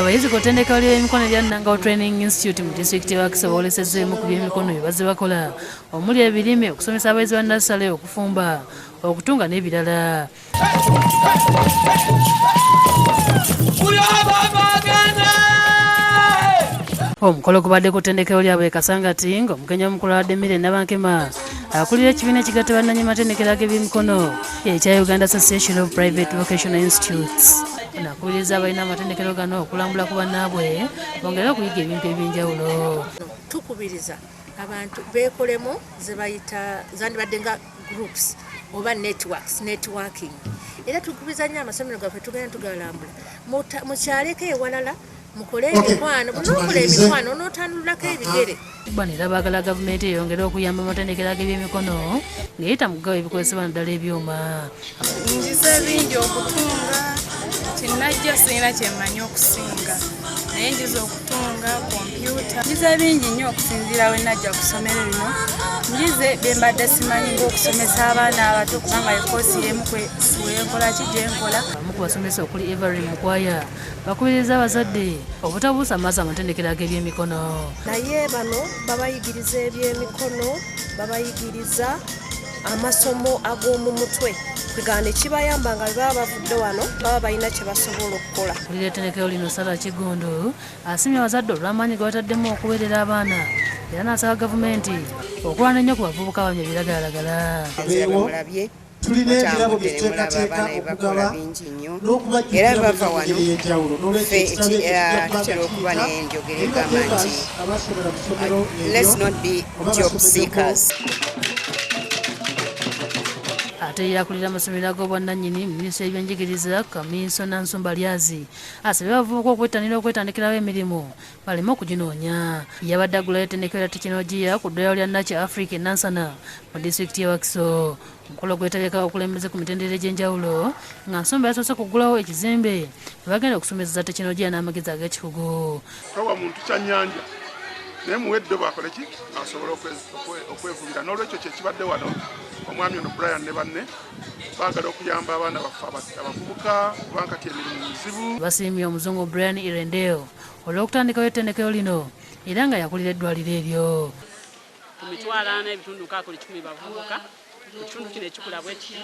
Abayizi ku ttendekero ly'emikono erya Nangao Training Institute mu disitulikiti y'e Wakiso boolesezza ebimu ku by'emikono bye bazze bakola omuli ebirime, okusomesa abayizi ba nnassale okufumba, okutunga n'ebirala. Omukolo gubadde ku ttendekero lyabwe e Kasangati ng'omugenyi omukulu abadde Milly Nabankema akulira ekibiina ekigatta bannannyini matendekero ag'ebyemikono ekya Uganda Association of Private Vocational Institutes. Ono akubiriza abalina amatendekero gano okulambula ku bannaabwe bongere okuyiga ebintu eby'enjawulo. Tukubiriza abantu beekolemu ze bayita zandibadde nga groups oba networks, networking. Era tukubiriza nnyo amasomero gaffe tugenda tugalambula mukyaleko ewalala mukole emikwano, bw'onookola emikwano onootandululako ebigere. Bano era baagala gavumenti eyongere okuyamba amatendekero ag'ebyemikono ng'eyita mu kugawa ebikozesebwa naddala ebyuma. Njize bingi okutunga, kinnajja sirina kye mmanyi okusinga, naye njize okutunga kompyuta. Njize bingi nnyo okusinziira we najja ku ssomero lino. Njize bye mbadde simanyi ng'okusomesa abaana abato kubanga ekoosi y'emu kwenkola ki gye nkola. Abamu ku basomesa okuli Everly Mukwaya bakubiriza abazadde obutabuusa maaso amatendekero ag'ebyemikono. Naye bano babayigiriza ebyemikono, babayigiriza amasomo ag'omu mutwe kwegamba ne kibayamba nga bwe baba bavudde wano baba balina kye basobola okukola. Akulira ettendekero lino Sarah Kiggundu asiimye abazadde olw'amaanyi ge bataddemu okuweerera abaana era n'asaba gavumenti okulwana ennyo ku bavubuka abanywa ebiragalalagala. Tulina ebirabo bye tuteekateeka okugaba n'okubajjukira mu ngeri ey'enjawulo. N'olwekyo ekitabo ekyo kijja kuba nga kiyita eri ba members abasomera mu ssomero eryo oba basomeddeko. Ate ye akulira amasomero ag'obwannannyini mu minisitule y'ebyenjigiriza, Kaminsona Nsumba Lyazi asabye abavubuka okwettanira okwetandikirawo emirimu baleme okuginoonya. Yabadde aggulayo ettendekero lya tekinologiya ku ddwaliro lya Nachi Africa e Nansana mu disitulikiti y'e Wakiso. Omukolo gwetabyeeko abakulembeze ku mitendera egy'enjawulo nga Nsumba yasoose kuggulawo ekizimbe mwe bagenda okusomeseza tekinologiya n'amagezi ag'ekikugu. Towa muntu kyannyanja naye muwe eddobo akole ki asobole okwevubira. N'olwekyo kye kibadde wano omwami ono Brian ne banne baagala okuyamba abaana baffe abavubuka kubanga kati emirimu mizibu. Basiimye omuzungu Brian Irendale olw'okutandikawo ettendekero lino era nga yakulira eddwaliro eryo. Ku 460,000 bavubuka mu kitundu kino ekikula bwe kiti,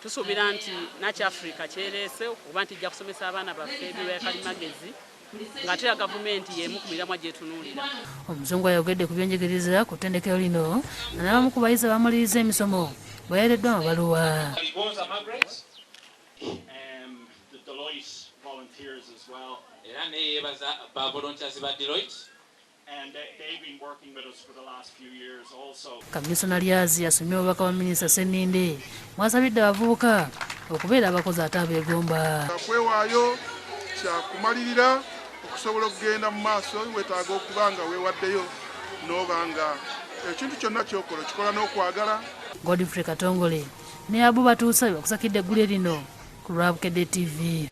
tusuubira nti Nachi Africa kyereese okuba nti ejja kusomesa abaana baffe eby'ebikalimagezi ng'ate era gavumenti y'emu ku miramwa gy'etunuulira. Omuzungu ayogedde ku byenjigiriza ku ttendekero lino nga n'abamu ku bayizi abamaliriza emisomo baweereddwa amabaluwa. Era neyeebaza ba volunteers ba Deloitte. Kaminsona Lyazi asomye obubaka bwa minisita Sseninde mw'asabidde abavubuka okubeera abakozi ate abeegomba. Kyakwewaayo, kyakumalirira okusobola okugenda mu maaso weetaaga okuba nga weewaddeyo n'oba nga ekintu kyonna ky'okola okikola n'okwagala. Godfrey Katongole ne Abu Batuusa be bakusakidde eggulire lino ku lwa Bukedde TV.